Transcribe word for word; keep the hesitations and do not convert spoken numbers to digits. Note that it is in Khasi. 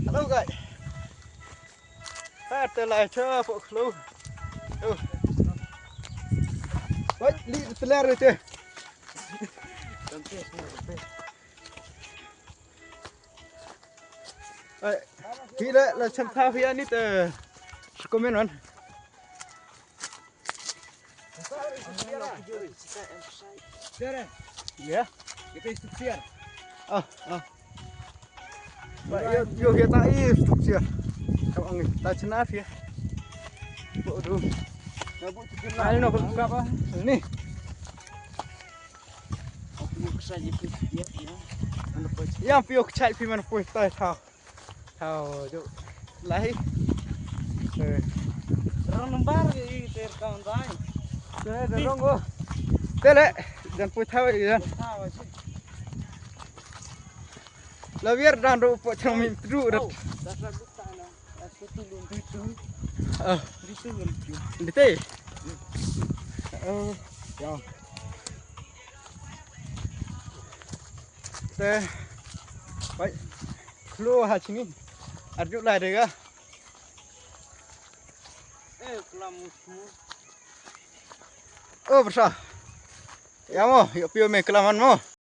Hello guys. Ha te lai cha pok khlo. Oh. Wait, li teler te. Ai, hi le la cham tha hi ani te. Komen wan. Ya. Ah, ah. Ba yo yo ya ta i tuk sia. Ka ang ta chna sia. Bo du. Ai no ka ba. Ni. Yang pio kchai pi man poi tai thau. Thau jo. Lai. Eh. Rong nombar ke i ter kaun bai. Te de rong go. Te le. Jan poi thau i jan. Thau si. La vier dan ro po chang min tru rat. Oh, das war gut da. Ah. Di te. Oh, ya. Te. Bai. Klo ha chini. Arju lai dega. Eh, klam musmu. Oh, bersa. Ya mo, yo pio me kelaman mo.